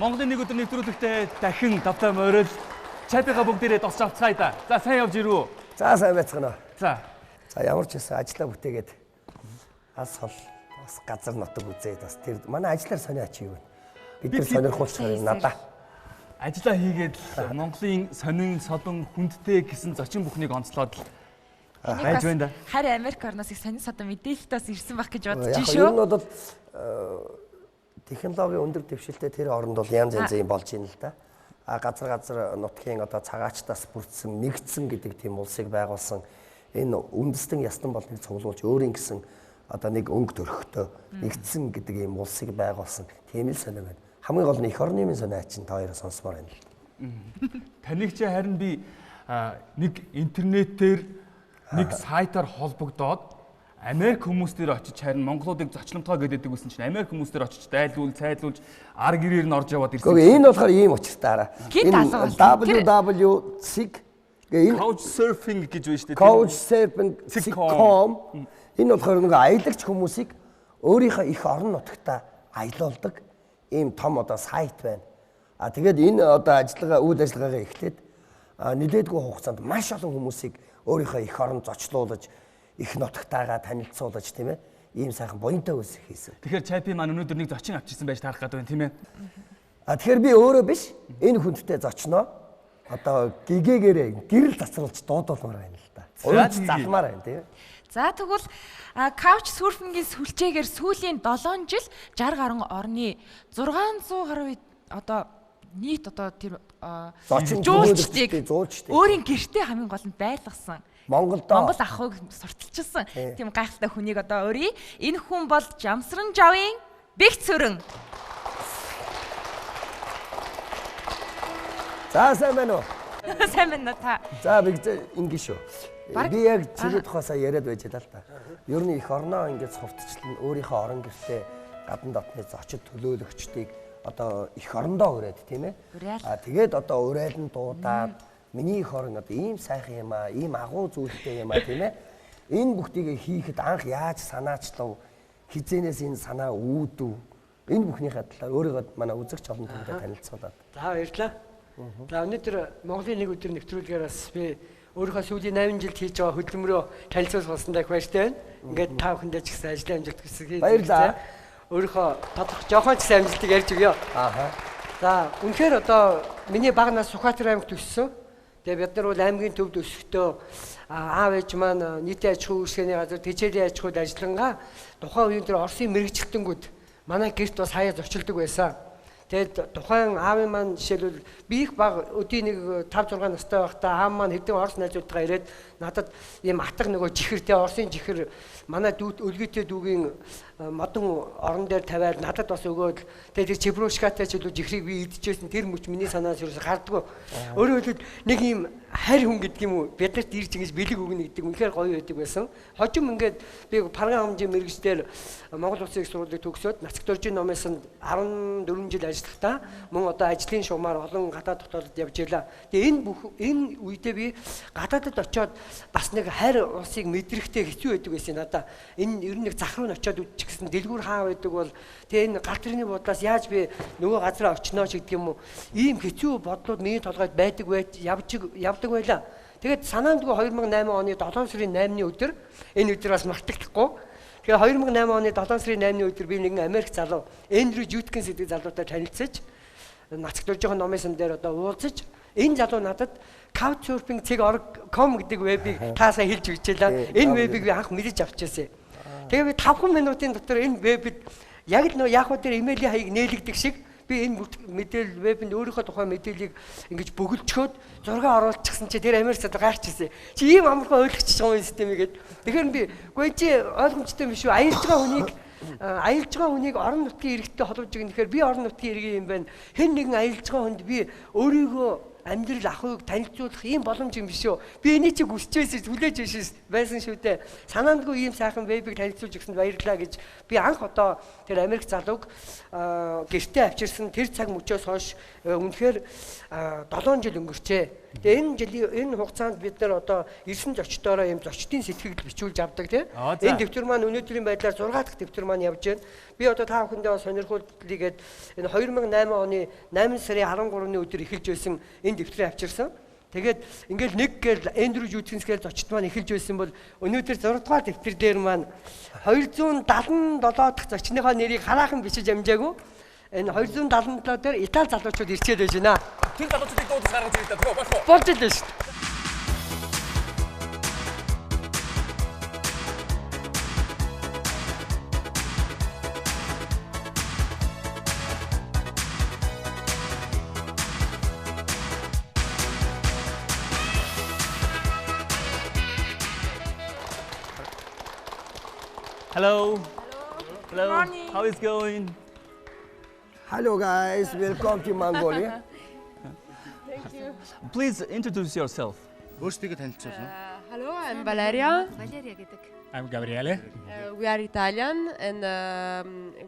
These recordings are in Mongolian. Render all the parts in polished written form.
Монголын нэг өдөр нэвтрүүлэгтээ дахин тавтай морил Чапига бүгдээрээ тосч авцгаая да. За сайн явж ирүү. За сайн байцгаана. За. За ямар ч байсан ажлаа бүтээгээд алс хол бас газар нутаг үзээд бас тэр манай ажиллаар сонио ачи юу вэ? Бид нар сонирхуулчих юм надаа. Ажлаа хийгээд л Монголын сонин содон хүндтэй гэсэн зочин бүхнийг онцлоод л байж байна да. Харь Америк орноос их сонин содон мэдээлэлтээс ирсэн байх гэж бодож Яг шүү. ер нь бол технологийн өндөр дэвшилтэй тэр оронд бол янз янзын юм болж байна л да. А газар газар нутгийн одоо цагаачтаас бүрдсэн нэгдсэн гэдэг тийм улсыг байгуулсан энэ үндэстэн ястан болныг цуглуулж өөрийн гэсэн одоо нэг өнгө төрхтөө нэгдсэн гэдэг ийм улсыг байгуулсан тийм л сонио байна. Хамгийн гол нь эх орны минь сонио ачин та хоёроо сонсомоор байна л. Таныг чи харин би нэг интернетээр нэг сайтаар холбогдоод Америк хүмүүс дээр очиж харин монголуудыг зочломтгой гэдэг үсэн чинь Америк хүмүүс дээр очиж дайлуул, цайлуулж ар гэрээр нь орж яваад ирсэн. Гэхдээ энэ болохоор ийм учиртай хараа. Гинт алга болсон. www.sig гэ энэ Couch surfing гэж байна шүү дээ. couchsurfing.com энэ болохоор нэг аялагч хүмүүсийг өөрийнхөө их орон нутагта аялуулдаг ийм том одоо сайт байна. А тэгээд энэ одоо ажиллагаа үйл ажиллагаагаа эхлээд нэлээдгүй хугацаанд маш олон хүмүүсийг өөрийнхөө эх орон зочлуулж их нутагтаагаа танилцуулж тийм ээ ийм сайхан буянтай үйлс хийсэн. Тэгэхээр Чапи маань өнөөдөр нэг зочин авчирсан байж таарах гэдэг байна тийм ээ. А тэгэхээр би өөрөө биш энэ хүндтэй зочноо одоо гэгээгээрээ гэрэл цацруулж дуудуулмаар байна л да. Уйж залмаар байна тийм ээ. За тэгвэл couch surfing-ийн сүлжээгээр сүүлийн 7 жил 60 гаруй орны 600 гаруй одоо нийт одоо тэр Зочин жуулчдыг зуулчдыг өөрийн гэртээ хамгийн гол нь байлгасан. Монголд Монгол ахуйг сурталчилсан тийм гайхалтай хүнийг одоо өрье. Энэ хүн бол Жамсран Жавын Бэг Цөрөн. За сайн байна уу? Сайн байна уу та? За би ингэ шүү. Би яг чигээ тухайсаа яриад байж л та. Ер нь эх орноо ингэж сурталчлан өөрийнхөө орон гэртээ гадна дотны зочид төлөөлөгчдийг одоо эх орондоо ураад тийм ээ. А тэгээд одоо урайлан дуудаад миний эх орон одоо ийм сайхан юм аа, ийм агуу зүйлтэй юм аа тийм ээ. Энэ бүхнийг хийхэд анх яаж санаачлав? Хизээнээс энэ санаа үүдв? Энэ бүхнийхээ талаар өөрийгөө манай үзэгч олон түмтэй танилцуулаад. За баярлалаа. За өнөөдөр Монголын нэг өдөр нэвтрүүлгээр бас би өөрийнхөө сүүлийн 8 жилд хийж байгаа хөдөлмөрөө танилцуулах болсондоо их баяртай байна. Ингээд та бүхэндээ ч гэсэн ажлын амжилт хүсье. Баярлалаа. Өөрийнхөө тодорхой жоохон ч гэсэн амжилтыг ярьж өгье. Ааха. За үнэхээр одоо миний бага нас Сүхбаатар аймагт өссөн. Тэгээ бид нар бол аймгийн төвд өсөхдөө аав ээж маань нийтийн аж ахуйн үйлчлэгээний газар тэжээлийн аж ахуйд ажиллангаа тухайн үеийн тэр Оросын мэргэжилтэнгүүд манай гэрт бас хаяа зочилдог байсан. Тэгээд тухайн аавын маань жишээлбэл би их бага өдийн нэг 5 6 настай байхдаа аав маань хэдэн Орос найзуудтайгаа ирээд надад ийм атга нөгөө чихэр те Оросын чихэр манай дүүд өлгийтэй дүүгийн модон орон дээр тавиад надад бас өгөөд тэгээд тэр чебрушкатай ч илүү чихрийг би идчихсэн тэр мөч миний санаас ерөөс гардаггүй. Өөрөөр хэлбэл нэг ийм харь хүн гэдэг юм уу биднэрт ирж ингэж бэлэг өгнө гэдэг үнэхээр гоё байдаг байсан. Хожим ингээд би парган хамжийн мэргэжлээр Монгол Улсын их сургуулийг төгсөөд Нацаг доржийн номын санд 14 жил ажиллахдаа мөн одоо ажлын шугамар олон гадаад дотоодод явж байлаа. Тэгээ энэ бүх энэ үедээ би гадаадад очиод бас нэг харь улсыг мэдрэхтэй хэцүү байдаг байсан надаа. Энэ ер нь нэг зах руу нь очиод үдчихсэн дэлгүүр хаа байдаг бол тэгээ энэ галт тэрэгний бодлоос яаж би нөгөө газараа очиноо ч гэдэг юм уу. Ийм хэцүү бодлууд миний толгойд байдаг байж явдаг байлаа. Тэгээд санаандгүй 2008 оны 7 сарын 8-ны өдөр энэ өдөр бас мартагдахгүй. Тэгэхээр 2008 оны 7 сарын 8-ны өдөр би нэгэн Америк залуу Эндрю Жуткинс гэдэг залуутай танилцаж Нацаг доржийн номын сан дээр одоо уулзаж энэ залуу надад couchsurfing.org.com гэдэг вебийг таасаа хэлж өгч байлаа. Энэ вебийг би анх мэдэж авчихсан. Тэгээ би 5 минутын дотор энэ вебд яг л нөө яг хөө тэр имэйлийн хаяг нээлэгдэх шиг би энэ мэдээлэл вебэнд өөрийнхөө тухайн мэдээллийг ингэж бөглөчхөөд зураг оруулчихсан чи тэр Америк залуу гайхчихсан. Чи ийм амархан ойлгочих байгаа юм системийг гээд. Тэгэхээр би үгүй чи ойлгомжтой юм биш үү? Аялж байгаа хүнийг орон нутгийн иргэдтэй холбож өгнө гэхээр би орон нутгийн иргэн юм байна. Хэн нэгэн аялж байгаа хүнд би өөрийгөө амьдрал ахуйг танилцуулах ийм боломж юм биш үү? Би энийг чи хүсчихсэн, хүлээж байсан шүү дээ. Санаандгүй ийм сайхан вебийг танилцуулж өгсөнд баярлалаа гэж би анх одоо тэр Америк залууг гэртээ авчирсан тэр цаг мөчөөс хойш үнэхээр 7 жил өнгөрчээ. Тэгээ энэ жилийн энэ хугацаанд бид нар одоо ирсэн зочдоороо юм зочдын сэтгэгдэл бичүүлж авдаг тий. Энэ дэвтэр маань өнөөдрийн байдлаар 6 дахь дэвтэр маань явж байна. Би одоо та бүхэндээ сонирхуулъя гээд энэ 2008 оны 8 сарын 13-ны өдөр эхэлж байсан энэ дэвтрийг авчирсан. Тэгээд ингээл нэг гээл Эндрю Жүүткинс гээл зочд маань эхэлж байсан бол өнөөдөр 6 дугаар дэвтэр дээр маань 277 дахь зочныхоо нэрийг хараахан бичиж амжаагүй. Энэ 277 дээр Итали залуучууд ирчээд байж байна. Тэр залуучуудыг дуудаж гаргаж ирээ та. Болох уу? Болж илээ шүү дээ. Hello. Hello. Good morning. How is going? Hello guys, welcome to Mongolia. Thank you. Please introduce yourself. Өөрсдийгөө танилцуулна. Hello, I'm Valeria. Валерия гэдэг. I'm Gabriele. We are Italian and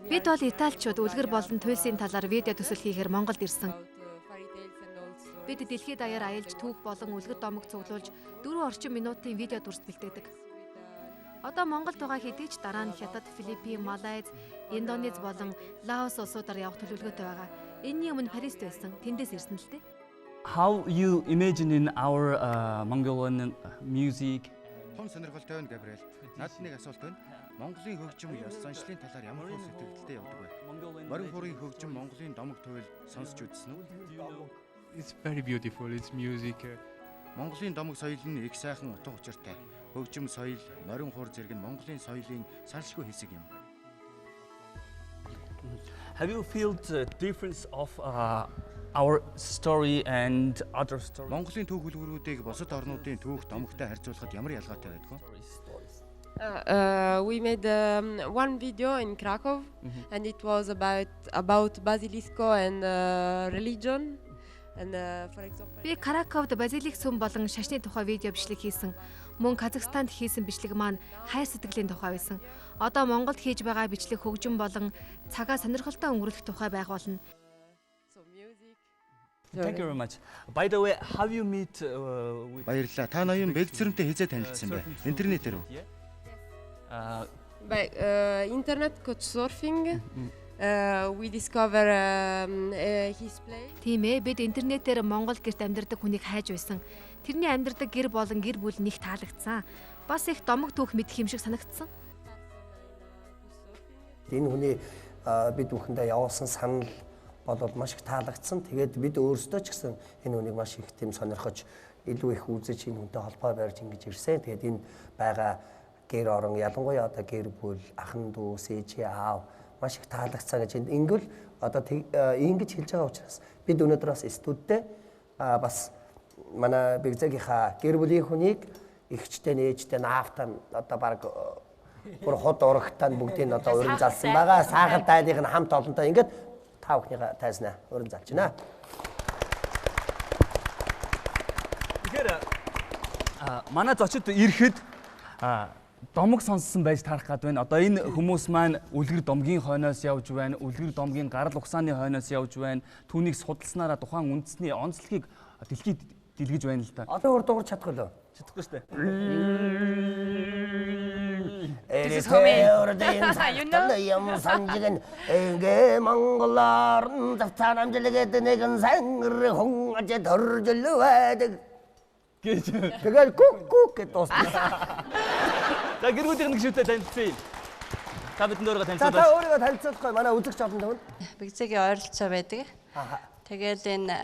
we Бид бол италичууд үлгэр болон туйлсын талаар видео төсөл хийхээр Монголд ирсэн. fairy tales and also Бид дэлхийд даяар аялж түүх болон үлгэр домог цуглуулж 4 орчим минутын видео дүрс бэлтгэдэг. Одоо Монголд байгаа хэдий ч дараа нь Хятад, Филиппин, Малайз, Индонез болон Лаос улсуудаар явах төлөвлөгөөтэй байгаа. Энэний өмнө Парист байсан. Тэндээс ирсэн л дээ. How you imagine in our Mongolian music? Том сонирхолтой байна Габриэл. Надад нэг асуулт байна. Монголын хөгжим ёс заншлын талаар ямар хөө сэтгэгдэлтэй явдаг вэ? Морин хуурын хөгжим Монголын домог туйл сонсч үзсэн үү? It's very beautiful. It's music. Монголын домог соёл нь их сайхан утга учиртай. Хөгжим соёл, морин хуур зэрэг нь Монголын соёлын салшгүй хэсэг юм. Have you felt the difference of our story and other stories? Монголын түүх үлгэрүүдийг бусад орнуудын түүх домогтой харьцуулахад ямар ялгаатай байдаг вэ? We made one video in Krakow and it was about Basilisco and religion and for example Би Краковд базилик сүм болон шашны тухай видео бичлэг хийсэн. Мөн Казахстанд хийсэн бичлэг маань хайр сэтгэлийн тухай байсан. Одоо Монголд хийж байгаа бичлэг хөгжим болон цагаа сонирхолтой өнгөрүүлэх тухай байх болно. so music. Thank you very much. By the way, have you meet with Баярлалаа. Та ноён Бэгцэрэмтэй хэзээ танилцсан бэ? Интернетээр үү? By internet couchsurfing we discover his place. Тийм ээ, бид интернетээр Монгол гэрт амьдардаг хүнийг хайж байсан. Тэрний амьдардаг гэр болон гэр бүл нэг таалагдсан. Бас их домог түүх мэдэх юм шиг санагдсан. Энэ хүний бид бүхэндээ явуулсан санал болоод маш их таалагдсан. Тэгээд бид өөрсдөө ч гэсэн энэ хүнийг маш их тийм сонирхож илүү их үзэж энэ хүнтэй холбоо барьж ингэж ирсэн. Тэгээд энэ байгаа гэр орон ялангуяа одоо гэр бүл, ахан дүүс, ээж аав маш их таалагдсан гэж ингэл одоо ингэж хэлж байгаа учраас бид өнөөдөр бас студидтэй бас манай Бэгзэгийнхаа гэр бүлийн хүнийг эгчтэй, нээжтэй, наавтай одоо баг бүр хот урагтай бүгдийг одоо уран залсан байгаа. Саахал дайлынх нь хамт олонтой ингээд та бүхнийхээ тайзнаа уран залж байна. Тэгэхээр манай зочид ирэхэд домог сонссон байж таарах гад байна. Одоо энэ хүмүүс маань үлгэр домгийн хойноос явж байна. Үлгэр домгийн гарал угсааны хойноос явж байна. Түүнийг судалснараа тухайн үндэсний онцлогийг дэлхийд дэлгэж байна л да. Одоо өөр дуурч чадах уу? Чадахгүй шүү дээ. This is homie. You know? Юм санжигэн ингээ монголоор завцаа намжилгээд нэгэн сангэр хүн аж төржил байдаг. Гэж. Тэгэл күк күк гэж дуусна. За гэргүүдийн нэг шүтээ танилцъя. Та бидэнд өөрийгөө За та танилцуулаач. өөрийгөө танилцуулахгүй манай үзэгч олон төвөнд. Бэгзэгийн ойролцоо байдаг. Тэгэл энэ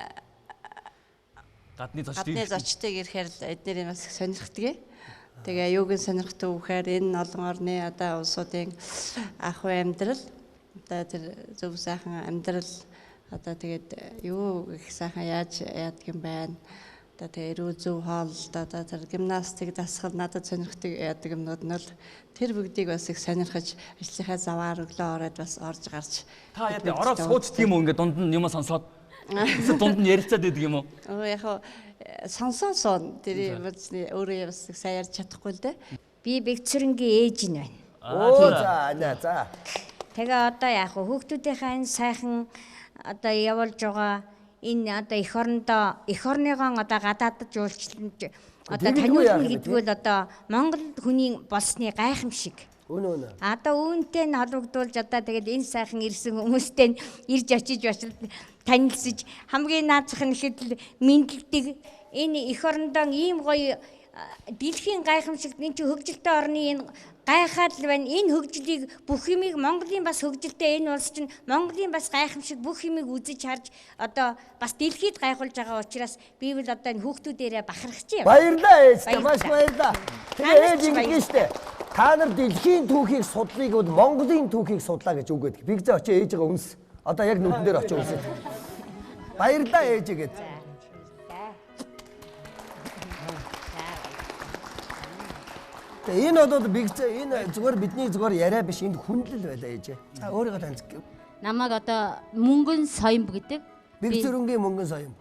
Гадны зочдыг гадны зочдыг ирэхээр л эднэрийн бас их сонирхдаг. Тэгээ юуг нь сонирхдаг вэ гэхээр энэ олон орны одоо улсуудын ахуй амьдрал одоо тэр зөв сайхан амьдрал одоо тэгээд юу их сайхан яаж яадаг юм байна. Одоо тэгээ эрүүл зөв хооллолт одоо тэр гимнастик дасгал надад сонирхдаг яадаг юмнууд нь бол тэр бүгдийг бас их сонирхож ажлынхаа заваар өглөө ороод бас орж гарч Та яа тий ороод суучдаг юм уу ингээд дунд нь юм сонсоод эсвэл дунд нь ярилцаад байдаг юм уу? Өө яг хав сонсоо сон тэр үзний өөрөө бас их сайн ярьж чадахгүй л дээ. Би Бэгцэрэнгийн ээж нь байна. Оо за нэ за. Тэгээ одоо яг хөө хүүхдүүдийнхээ энэ сайхан одоо явуулж байгаа Энэ одоо эх орондоо эх орныгоо одоо гадаадд жуулчлан одоо таниулна гэдэг бол одоо Монгол хүний болсны гайхамшиг. Үнэ үнэ. Одоо үүнтэй нь холбогдуулж одоо тэгэл энэ сайхан ирсэн хүмүүстэй нь ирж очиж танилцж хамгийн наазах нь ихэд л мэндэлдэг. Энэ эх орондоо ийм гоё дэлхийн гайхамшигт энэ чинь хөгжилтэй орны энэ гайхаад л байна. Энэ хөгжлийг бүх юмыг Монголын бас хөгжилтэй энэ улс чинь Монголын бас гайхамшиг бүх юмыг үзэж харж одоо бас дэлхийд гайхуулж байгаа учраас би бол одоо энэ хүүхдүүдээрээ бахархаж байна. Баярлалаа ээжтэй, маш баярлалаа. Тэгээ ээж ингэдэг штэ. Та нар дэлхийн түүхийг судлыг бол Монголын түүхийг судлаа гэж үг гэдэг. Бигзээ очиж ээжигээ үнс. Одоо яг нүдэн дээр очиж үнсэв. Баярлалаа ээжээ гэд. Тэгээ энэ бол бигзээ энэ зүгээр бидний зүгээр яриа биш, энд хүндлэл байлаа ээжээ. За өөрийгөө таньж. Намайг одоо Мөнгөн Соёмб гэдэг. Бигзэрэнгийн Мөнгөн Соёмб.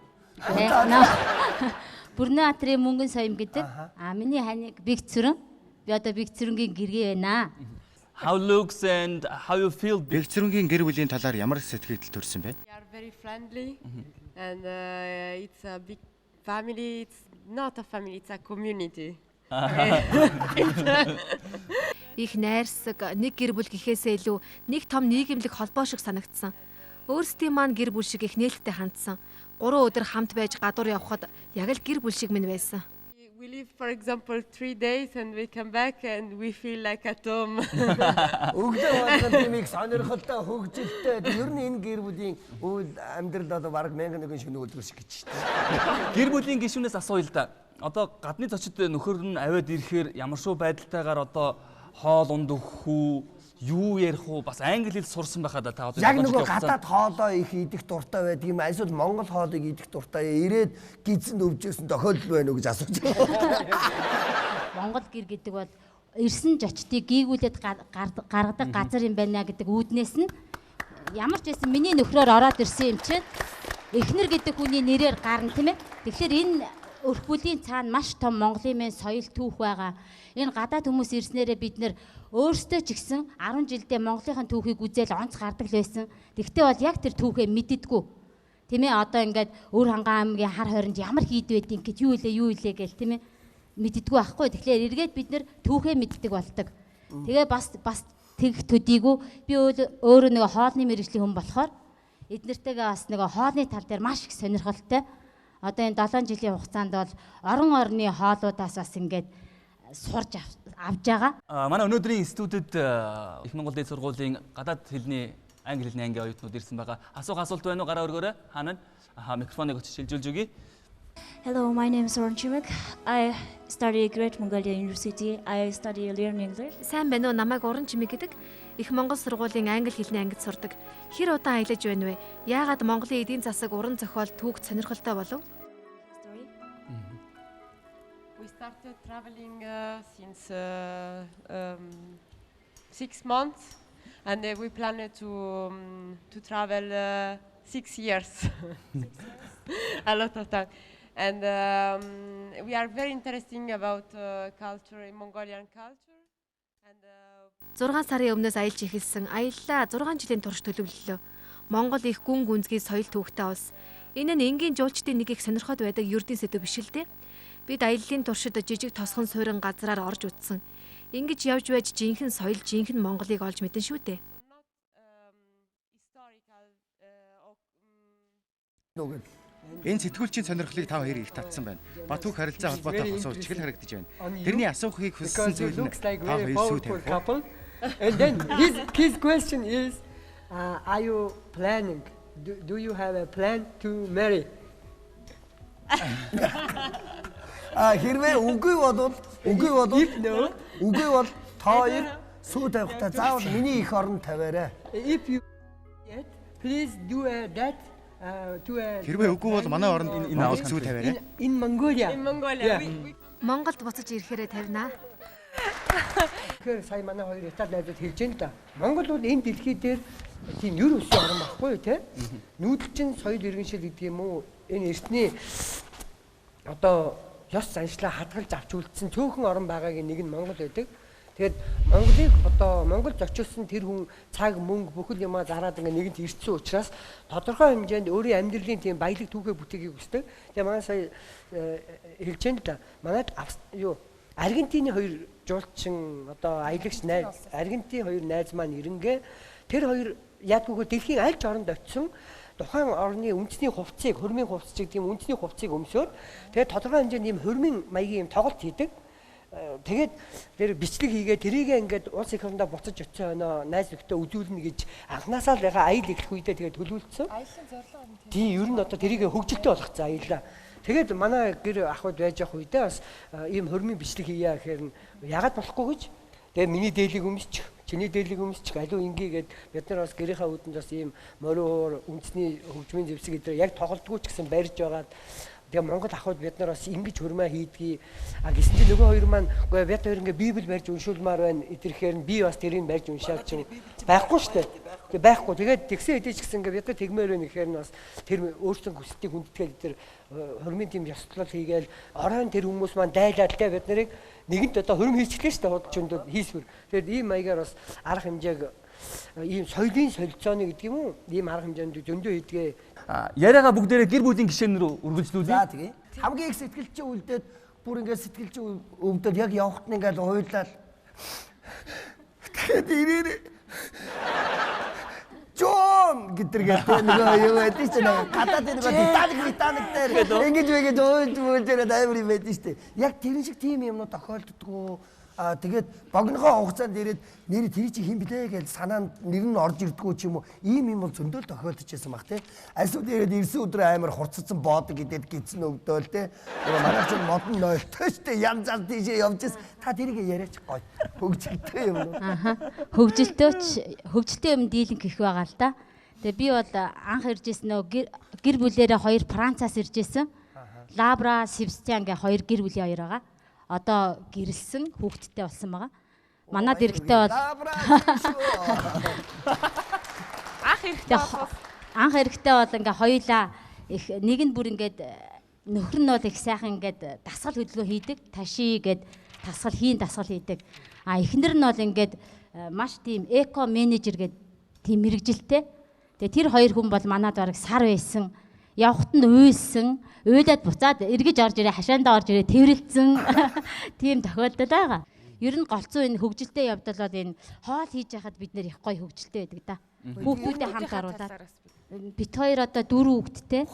Бүрнэ атрын Мөнгөн Соёмб гэдэг. А миний ханиг Бигцэрэн. Би одоо Бигцэрэнгийн гэргээ байна. How looks and how you feel? Бэгцэрэнгийн гэр бүлийн талаар ямар сэтгэл төрсөн бэ? We are very friendly and it's a big family. It's not a family, it's a community. Их найрсаг, нэг гэр бүл гэхээсээ илүү нэг том нийгэмлэг холбоо шиг санагдсан. Өөрсдийн маань гэр бүл шиг их нээлттэй хандсан. 3 өдөр хамт байж гадуур явхад яг л гэр бүл шиг минь байсан. We leave, for example, 3 days and we come back and we feel like at home. Өглөө болгон тийм их сонирхолтой, хөгжилтэй. Ер нь энэ гэр бүлийн үйл амьдрал одоо бараг 1001 шөнө өдөр шиг гэж байна. Гэр бүлийн гишүүнээс асууя л да. Одоо гадны зочид нөхөр нь аваад ирэхээр ямар шүү байдалтайгаар одоо хоол унд өгөх үү, юу ярих уу, бас англи хэл сурсан байхаа да та одоо яг нөгөө гадаад хоолоо их идэх дуртай байдаг юм, эсвэл Монгол хоолыг идэх дуртай, ирээд гидсэнд өвжөөсөн тохиолдол байна уу гэж асууж байгаа. Монгол гэр гэдэг бол ирсэн жочдыг гийгүүлээд гаргадаг газар юм байна гэдэг үүднээс нь ямар ч байсан миний нөхрөөр ороод ирсэн юм чинь эхнэр гэдэг хүний нэрээр гарна тийм ээ. Тэгэхээр энэ өрх бүлийн цаана маш том Монголын мэн соёл түүх байгаа. Энэ гадаад хүмүүс ирснээрээ бид нэр өөрсдөө ч гэсэн 10 жилдээ Монголынхаа түүхийг үзэл онц гардаг л байсан. Тэгвэл бол яг тэр түүхээ мэддэггүй. Тийм ээ, одоо ингээд Өр ханган аймгийн хар хоринд ямар хийд байдیں гэж юу илээ юу илээ гэл тийм ээ мэддэггүй байхгүй. Тэгэхээр эргээд бид нэр түүхээ мэддэг болдог. Тэгээ бас тэгэх төдийгүй би өөрөө нэг хоолны мэргэжлийн хүн болохоор эднэртэйгээ бас нэг хоолны тал дээр маш их сонирхолтой. Одоо энэ 7 жилийн хугацаанд бол орон орны хоолуудаас бас ингээд сурж авч байгаа. Манай өнөөдрийн студид Их Монгол Дээд сургуулийн гадаад хэлний англи хэлний ангийн оюутнууд ирсэн байгаа. Асуух асуулт байна уу? Гараа өргөөрэй. Хаана? Аха, микрофоныг очиж шилжүүлж өгье. Hello, my name is Oran Chimik. I study Great Mongolia University. I study learning English. Сайн байна уу? Намайг Уран Чимэг гэдэг. Их Монгол сургуулийн англи хэлний ангид сурдаг. Хэр удаан аялаж байна вэ? Яагаад Монголын эдийн засаг, уран зохиол, түүх сонирхолтой болов? We started traveling since 6 months and we planned to travel 6 years. A lot of time. And we are very interesting about culture, Mongolian culture. 6 сарын өмнөөс аялж эхэлсэн. Аяллаа 6 жилийн турш төлөвлөлөө. Монгол их гүн гүнзгий соёл түүхтэй улс. Энэ нь энгийн жуулчдын нэг их сонирхоод байдаг ердийн сэдв биш л дээ. Бид аяллаа туршид жижиг тосгон суурин газраар орж үтсэн. Ингэж явж байж жинхэнэ соёл, жинхэнэ Монголыг олж мэдэн шүү дээ. Энэ сэтгүүлчийн сонирхлыг та хоёр их татсан байна. Батүх харилцаа холбоотой асууж чиглэл харагдаж байна. Тэрний асуухыг хүссэн зүйл нь та хоёр сүү тавих уу? And then his question is, are you planning? Do you have a plan to marry? Хэрвээ үгүй бол үгүй бол та хоёр сүү тавихтаа заавал миний их орон тавиарай. If you yet, please do that. Хэрвээ үгүй бол манай оронд энэ авал сүү тавиарай. In Mongolia. In Mongolia. Монголд буцаж ирэхээрээ тавина. Тэгэхээр сая манай хоёр Итали найзууд хэлж байна л да. Монгол бол энэ дэлхий дээр тийм ер өссөн орн байхгүй юу те? Нүүдэлчин соёл иргэншил гэдэг юм уу? Энэ эртний одоо ёс заншлаа хадгалж авч үлдсэн цөөхөн орн байгаагийн нэг нь Монгол байдаг. Тэгээд Монголыг одоо Монгол зочилсон тэр хүн цаг мөнгө бүхэл юмаа зараад ингээ нэгэнт ирсэн учраас тодорхой хэмжээнд өөрийн амьдралын тийм баялаг түүхээ бүтээхийг хүсдэг. Тэгээ манай сая хэлж яана л да. Манайд юу Аргентины хоёр жуулчин одоо аялагч найз Аргентин хоёр найз маань ирэнгээ тэр хоёр яадгүйгээр дэлхийн аль ч оронд очисон тухайн орны үндэсний хувцсыг хурмын хувцс чиг тийм үндэсний хувцсыг өмсөөд тэгээд тодорхой хэмжээнд ийм хурмын маягийн юм тоглолт хийдэг. Тэгээд тэр бичлэг хийгээ тэрийгээ ингээд улс их орондоо буцаж очисон хойноо найз нөхдөд үзүүлнэ гэж анханасаа л яхаа аял эхлэх үедээ тэгээд төлөвлөсөн. Аялын зорилго нь тийм. Тийм ер нь одоо тэрийгээ хөгжилтэй болгоцсон аялаа. Тэгээд манай гэр ахуйд байж явах үедээ бас ийм хурмын бичлэг хийя гэхээр нь яагаад болохгүй гэж. Тэгээд миний дээлийг өмсчих, чиний дээлийг өмсчих, аливаа ингээ гээд бид нар бас гэрийнхаа үүдэнд бас ийм морин уур үндэсний хөгжмийн зэвсэг эдгээр яг тоглолтгүй ч гэсэн барьж байгаад тэгээ Монгол ахуйд бид нар бас ингэж хурмаа хийдгийг а гэсэн чинь нөгөө хоёр маань үгүй бид хоёр ингээ библ барьж уншуулмаар байна эдэрхээр нь би бас тэрийг барьж уншаад чинь байхгүй шүү дээ. Тэгээ байхгүй. Тэгээд тэгсэн хэдий ч гэсэн ингээ бид нар тэгмээр байна гэхээр нь бас тэр өөрсдөө хүсэлтийг хүндэтгээд тэр хурмын тийм ёслол хийгээл оройн тэр хүмүүс маань дайлаад те бид нарыг нэгэнт одоо хурим хийчихлээ шүү дээ худалчиндууд хийсвэр. Тэгээд ийм маягаар бас арга хэмжээг ийм соёлын солилцооны гэдэг юм уу? Ийм арга хэмжээнд зөндөө хийдгээ. Яриагаа бүгдээрээ гэр бүлийн гишээн рүү үргэлжлүүлье. За тэгээ. Хамгийн их сэтгэлчин үлдээд бүр ингээд сэтгэлчин өвдөд яг явхад нь ингээд уйлал. Тэгээд ирээрээ Жон гэдэргээл тэ нөгөө юу байдаг ч нэг гадаад нөгөө Титаник дээр ингэж ингэж уйлж муулж амар юм байдаг шүү дээ. Яг тэрэн шиг тийм юмнууд тохиолддгоо. Аа тэгээд богинохоо хугацаанд ирээд нэр тэр чи хэн блэ гэж санаанд нэр нь орж ирдгүү ч юм уу ийм юм бол зөндөл тохиолдож байсан баг те. Альсууд ирээд ирсэн өдрөө амар хурцсан боодог гэдээд гидсэн өвдөөл те. Манай чинь модон нойлтой штэ янз янз тийшээ явж ирсэн. Та тэрийг яриач гоё. Хөгжилтэй юм уу? Аха. Хөгжилтөөч хөгжилтэй юм дийлэнх их байгаа л да. Тэгээ би бол анх ирж ирсэн нөө гэр бүлээрээ хоёр Францаас ирж ирсэн. Лабра, Себастьян гэх хоёр гэр бүлийн хоёр байгаа. Одоо гэрэлсэн хүүхэдтэй болсон байгаа. Манад эрэхтэй бол анх эрэхтэй бол анх эрэхтэй бол ингээ хоёулаа их нэг нь бүр ингээд нөхөр нь бол их сайхан ингээд дасгал хөдөлгөөн хийдэг. Таши гээд дасгал хийн дасгал хийдэг. А эхнэр нь бол ингээд маш тийм эко менежер гээд тийм мэрэгжилтэй. Тэгээ тэр хоёр хүн бол манад бараг сар байсан. Явхад нь уйлсан, уйлаад буцаад эргэж орж ирээ, хашаандаа орж ирээ, тэрэлцэн тийм тохиолдол байгаа. Ер нь голцоо энэ хөгжилтэй явдал бол энэ хоол хийж яхад бид нэр их гоё хөгжилтэй байдаг да. Хүүхдүүдэд хамт оруулаад. Бит хоёр одоо 4 хүүхэдтэй.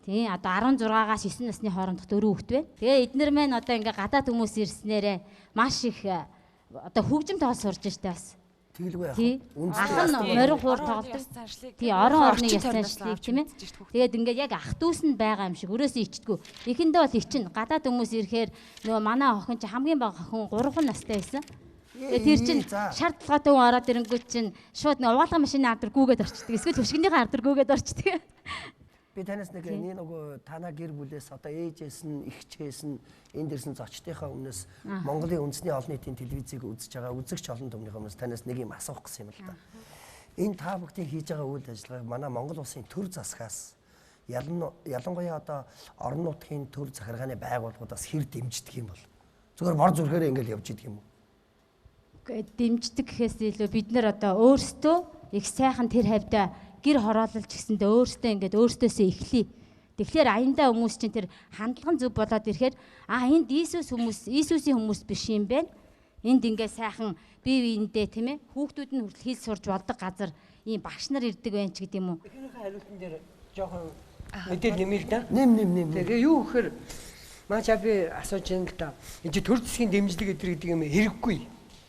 Тийм одоо 16-аас 9 насны хоорондох 4 хүүхэд байна. Тэгээ эднэр маань одоо ингээ гадаад хүмүүс ирснээрээ маш их одоо хөгжим тоол сурж штэ бас. Тэгэлгүй яах вэ? Ах нь морин хуур тоглодог. Тий, орон орны ёс заншлыг тийм ээ. Тэгээд ингээд яг ах дүүс нь байгаа юм шиг өрөөсөө ичдэггүй. Эхэндээ бол ичин. Гадаад хүмүүс ирэхээр нөгөө манай охин чи хамгийн бага охин 3 настай байсан. Тэгээд тэр чинь шар толгойтой хүн ороод ирэнгүүт чинь шууд нэг угаалгын машины ард гүүгээд орчдөг. Эсвэл хөшгөнийхөө ард гүүгээд орчдөг. Би танаас нэг нөгөө танаа гэр бүлээс одоо ээжээс нь эгчээс нь энд ирсэн зочдынхаа өмнөөс Монголын үндэсний олон нийтийн телевизийг үзэж байгаа үзэгч олон түмнийхээ өмнөөс танаас нэг юм асуух гэсэн юм л да. Энэ та бүхний хийж байгаа үйл ажиллагааг манай Монгол улсын төр засгаас ялангуяа одоо орон нутгийн төр захиргааны байгууллагуудаас хэр дэмждэг юм бол? Зүгээр бор зүрхээрээ ингээл явж идэг юм уу? Дэмждэг гэхээс илүү бид нар одоо өөрсдөө их сайхан тэр хавьдаа гэр хороололж гэсэндээ өөртөө ингээд өөртөөсөө эхлэе. Тэгэхээр аяндаа хүмүүс чинь тэр хандлага зөв болоод ирэхээр а энд Иесус хүмүүс, Иесусийн хүмүүс биш юм байна. Энд ингээд сайхан бие биендээ тийм ээ хүүхдүүд нь хүртэл хэл сурж болдог газар ийм багш нар ирдэг байх ч гэдэг юм уу. Эхнийхээ хариултан дээр жоохон мэдээлэл нэмээ л да. Нэм. Тэгээ юу гэхээр маачаа би асууж байна л да. Энд чи төр засгийн дэмжлэг эдэр гэдэг юм хэрэггүй.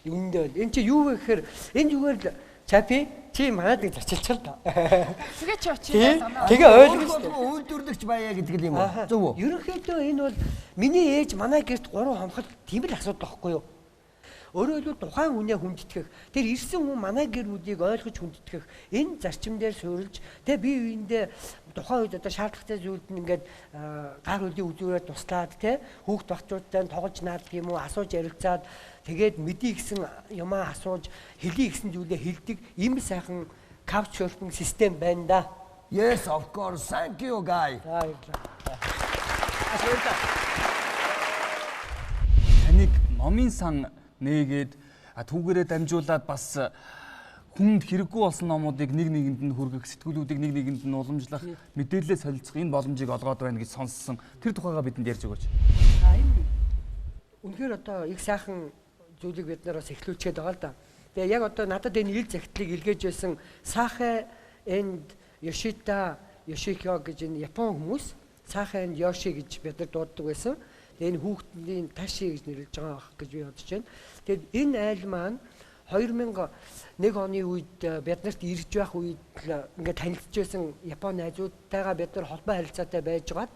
Үүндээ бол энэ чи юу вэ гэхээр энэ зүгээр л чапи чи манад нэг зочилчих л да. Тэгээ чи очие санаа. Тэгээ ойлгож үйлдвэрлэгч байя гэдэг юм уу? Зөв үү? Ерөнхийдөө энэ бол миний ээж манай гэрт 3 хомхол тийм л асуудал байхгүй юу? Өөрөөр хэлбэл тухайн хүнээ хүндэтгэх, тэр ирсэн хүн манай гэр бүлийг ойлгож хүндэтгэх энэ зарчим дээр суурилж тэгээ бие биендээ тухайн үед одоо шаардлагатай зүйлд нь ингээд гар хөлийн үзүүрээр туслаад тэ хүүхд багчуудтай тоглож наадах юм уу асууж ярилцаад тэгээд мэдий гэсэн юмаа асууж хэлий гэсэн зүйлээ хэлдэг ийм сайхан couch surfing систем байна да. Yes, of course. Thank you guy. За баярлалаа. Таныг номын сан нээгээд Түүгээрээ дамжуулаад бас хүнд хэрэггүй болсон номуудыг нэг нэгэнд нь хүргэх, сэтгүүлүүдийг нэг нэгэнд нь уламжлах, мэдээлэлээ солилцох энэ боломжийг олгоод байна гэж сонссон. Тэр тухайгаа бидэнд ярьж өгөөч. Энэ үнэхээр одоо их сайхан зүйлийг бид нар бас эхлүүлчихэд байгаа л да. Тэгээ яг одоо надад энэ ил захидлыг илгээж байсан Сахэ энд Йошита Йошихио гэж энэ Япон хүмүүс Сахэ энд Йоши гэж бид нар дууддаг байсан. Тэгээ энэ хүүхдийн Таши гэж нэрлэж байгаа байх гэж би бодож байна. Тэгээд энэ айл маань 2001 оны үед бид нарт ирж байх үед ингээд танилцж байсан Япон найзуудтайгаа бид нар холбоо харилцаатай байжгаад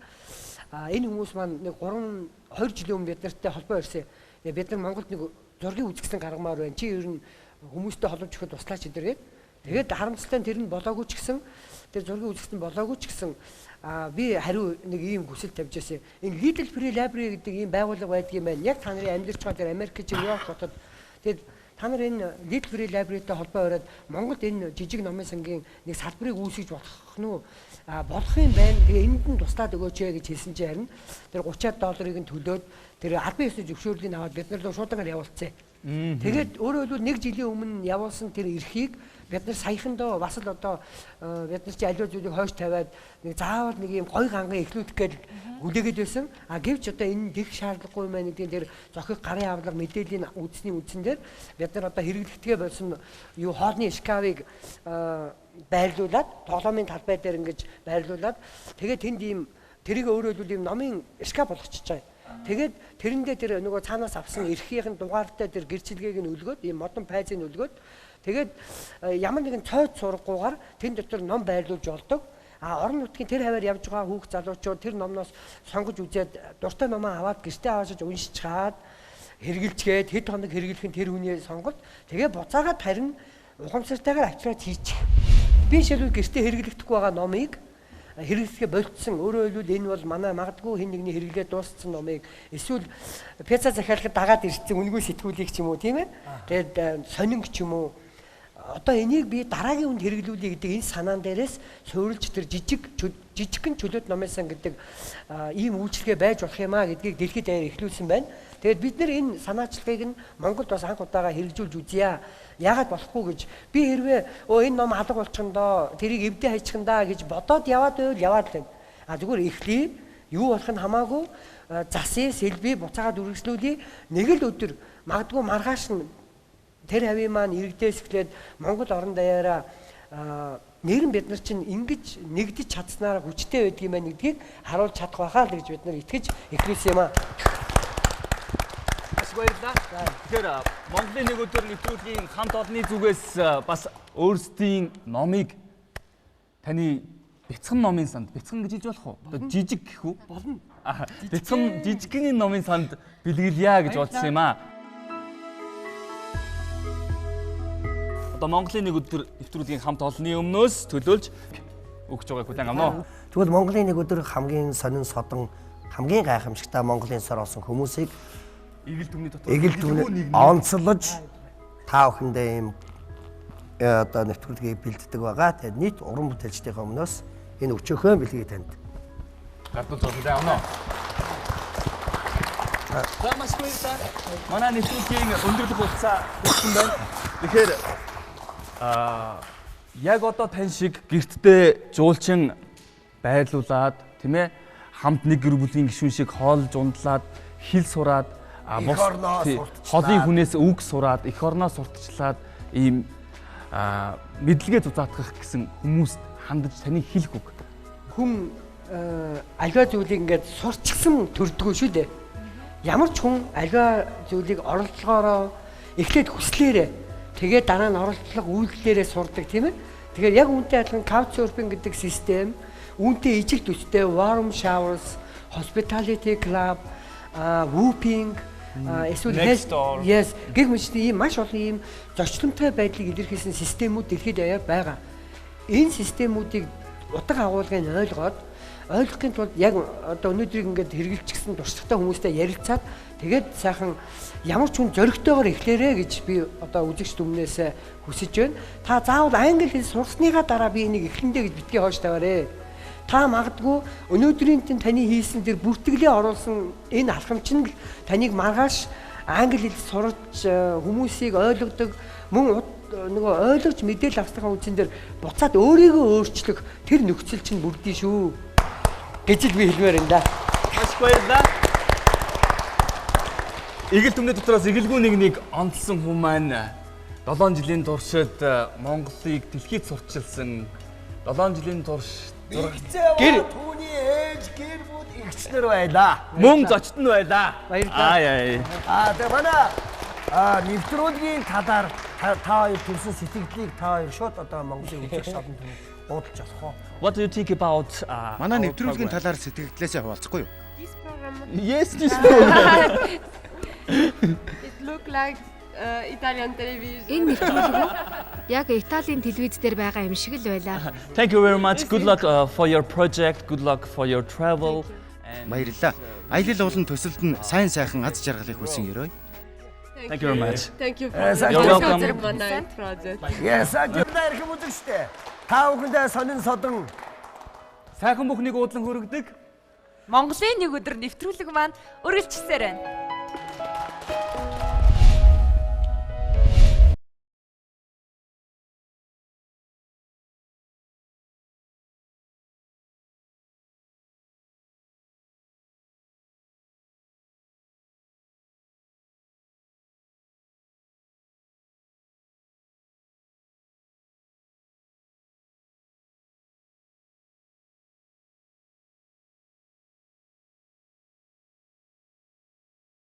энэ хүмүүс маань нэг 3 2 жилийн өмнө бид нартай холбоо ирсэн. Бид нар Монголд нэг зургийг үзгэсэн гаргамаар байна. Чи ер нь хүмүүстэй холбож өгөхөд туслаач эдэргээд. Тэгээд харамсалтай нь тэр нь болоогүй ч гэсэн тэр зургийг үзгэсэн болоогүй ч гэсэн би хариу нэг ийм хүсэл тавьж байсан. Энэ Little Free Library гэдэг ийм байгууллага байдаг юм байна. Яг та нарын амьдарч байгаа тэр Америкийн Нью-Йорк хотод тэгээд та нар энэ Little Free Library-тэй холбоо бариад Монголд энэ жижиг номын сангийн нэг салбарыг үүсгэж болох нь уу? Болох юм байна. Тэгээ энд нь туслаад өгөөч ээ гэж хэлсэн чинь харин тэр $30-ыг нь төлөөд тэр албан ёсны зөвшөөрлийг аваад бид нар шуудангаар явуулцсан. Тэгээд өөрөөр хэлбэл нэг жилийн өмнө явуулсан тэр эрхийг бид нар саяхандаа бас л одоо бид нар чи аливаа зүйлийг хойш тавиад нэг заавал нэг юм гой ганган эхлүүлэх гээд хүлээгээд байсан. А гэвч одоо энэ дэх шаардлагагүй юм байна гэдгийг тэр зохих гарын авлага мэдээллийн үндсний үндсэн дээр бид нар одоо хэрэглэгдэхээ болсон юу хоолны шкафыг байрлуулад тоглоомын талбай дээр ингэж байрлуулад тэгээд тэнд ийм тэрийг өөрөөр хэлбэл ийм номын шкаф болгочихж байгаа. Тэгээд тэрэндээ тэр нөгөө цаанаас авсан эрхийнх нь дугаартай тэр гэрчилгээг нь өлгөөд ийм модон пайзыг өлгөөд тэгээд ямар нэгэн цойд сургагүйгээр тэн дотор ном байрлуулж болдог. А орон нутгийн тэр хаваар явж байгаа хүүхд залуучууд тэр номноос сонгож үзээд дуртай номоо аваад гэртээ аваашиж уншичхаад хэрглэжгээд хэд хоног хэрглэх нь тэр хүний сонголт. Тэгээ буцаагаад харин ухамсартайгаар авчираад хийчих. Би шилбэл гэртээ хэрэглэхдэггүй байгаа номыг хэрэглэхээ болцсон. Өөрөөр хэлбэл энэ бол манай магадгүй хэн нэгний хэрэглээ дууссан номыг эсвэл пицца захиалахад дагаад ирсэн үнэгүй сэтгүүлийг ч юм уу тийм ээ. Тэгээд сонинг ч юм уу. Одоо энийг би дараагийн үнд хэрэглүүлэе гэдэг энэ санаан дээрээс суурилж тэр жижигхэн чөлөөт номын сан гэдэг ийм үйлчилгээ байж болох юм а гэдгийг дэлхийд даяар эхлүүлсэн байна. Тэгээд бид нэр энэ санаачлагыг нь Монголд бас анх удаага хэрэгжүүлж үзье. Яагаад болохгүй гэж би хэрвээ энэ ном алга болчихно доо тэрийг эвдээ хайчихна даа гэж бодоод яваад байвал яваад л байна. А зүгээр эхлэе юу болох нь хамаагүй засъя, сэлбий, буцаагаад үргэлжлүүлье. Нэг л өдөр магадгүй маргааш нь тэр хавийн маань иргэдээс эхлээд Монгол орон даяараа нэрэн бид нар чинь ингэж нэгдэж чадсанаар хүчтэй байдаг юм байна гэдгийг харуулж чадах байхаа л гэж бид нар итгэж эхлүүлсэн юм аа. Маш баярлалаа. Тэгэхээр Монголын нэг өдөр нэвтрүүлгийн хамт олонны зүгээс бас өөрсдийн номыг таны бяцхан номын санд, бяцхан гэж хэлж болох уу? Одоо жижиг гэх үү? Болно. Бяцхан жижигхэн номын санд бэлгэлье гэж бодсон юм аа. Одоо Монголын нэг өдөр нэвтрүүлгийн хамт олонны өмнөөс төлөөлж өгч байгааг хүлээн авна уу? Тэгвэл Монголын нэг өдөр хамгийн сонин содон хамгийн гайхамшигтай Монголын сор олсон хүмүүсийг эгэл түмний дотор эгэл түмний онцлож та бүхэндээ ийм одоо нэвтрүүлгийг бэлддэг байгаа. Тэгээд нийт уран бүтээлчдийн өмнөөс энэ өчөөхөн бэлгийг танд гардуулж хүлээн авна уу? За маш баярлалаа. Манай нэвтрүүлгийн өндөрлөх хугацаа хүрсэн байна. Тэгэхээр яг одоо тань шиг гэртдээ жуулчин байрлуулад тийм ээ хамт нэг гэр бүлийн гишүүн шиг хоолж ундлаад хэл сураад холын хүнээс үг сураад эх орноо сурталчлаад ийм мэдлэгээ зузаатгах гэсэн хүмүүст хандаж таны хэлэх үг. Хүн аливаа зүйлийг ингээд сурчсан төрдгөө шүү дээ. Ямар ч хүн аливаа зүйлийг оролдлогоороо эхлээд хүслээрээ тэгээд дараа нь оролдлого үйлдэлээрээ сурдаг тийм ээ. Тэгэхээр яг үүнтэй адилхан couchsurfing гэдэг систем, үүнтэй ижил төстэй warm showers, hospitality club, whooping, эсвэл yes гэх мэт ийм маш олон ийм зочломтой байдлыг илэрхийлсэн системүүд дэлхийд даяар байгаа. Энэ системүүдийг утга агуулгыг ойлгоод ойлгохын тулд яг одоо өнөөдрийг ингээд хэрэгжилчихсэн туршлагатай хүмүүстэй ярилцаад тэгээд сайхан ямар ч хүн зоригтойгоор эхлээрэй гэж би одоо үзэгч түмнээс хүсэж байна. Та заавал англи хэл сурсныхаа дараа би энийг эхлэндээ гэж битгий хойш тавиарэ. Та магадгүй өнөөдрийн таны хийсэн тэр бүртгэлээ оруулсан энэ алхам чинь л таныг маргааш англи хэл сурч хүмүүсийг ойлгодог мөн нөгөө ойлгож мэдээлэл авсныхаа үндсэн дээр буцаад өөрийгөө өөрчлөх тэр нөхцөл чинь бүрдэн шүү гэж л би хэлмээр байна да. Маш их баярлалаа. Игэл түмний дотроос эгэлгүй нэг нэг онцлсон хүн маань 7 жилийн туршид Монголыг дэлхийд сурчилсан, 7 жилийн турш гэр түүний ээж, гэр бүл, эгчнэр байлаа. Мөн зочд нь байлаа. Баярлалаа. Аа яа. Аа тэгээ манай нэвтрүүлгийн талаар та хоёр төрсэн сэтгэлдлийг та хоёр шууд одоо Монголын үзэгч олон түмэнд уудалж болох уу? What do you think about Манай нэвтрүүлгийн талаар сэтгэгдлээсээ хуваалцахгүй юу? This program. Yes, this program. It look like Italian television. Энэ нэвтрүүлэг үү? Яг Италийн телевиз дээр байгаа юм шиг л байлаа. Thank you very much. Good luck for your project. Good luck for your travel. Баярлалаа. Аялал болон төсөлд нь сайн сайхан аз жаргалыг хүсэн өрөөе. Thank you very much. Thank you for You're welcome. Manai project. Yes, ажиглаа эрхэм үзэгчтэй. Та бүхэндээ сонин содон сайхан бүхнийг уудлан хөрөгдөг Монголын нэг өдөр нэвтрүүлэг маань үргэлжлсээр байна.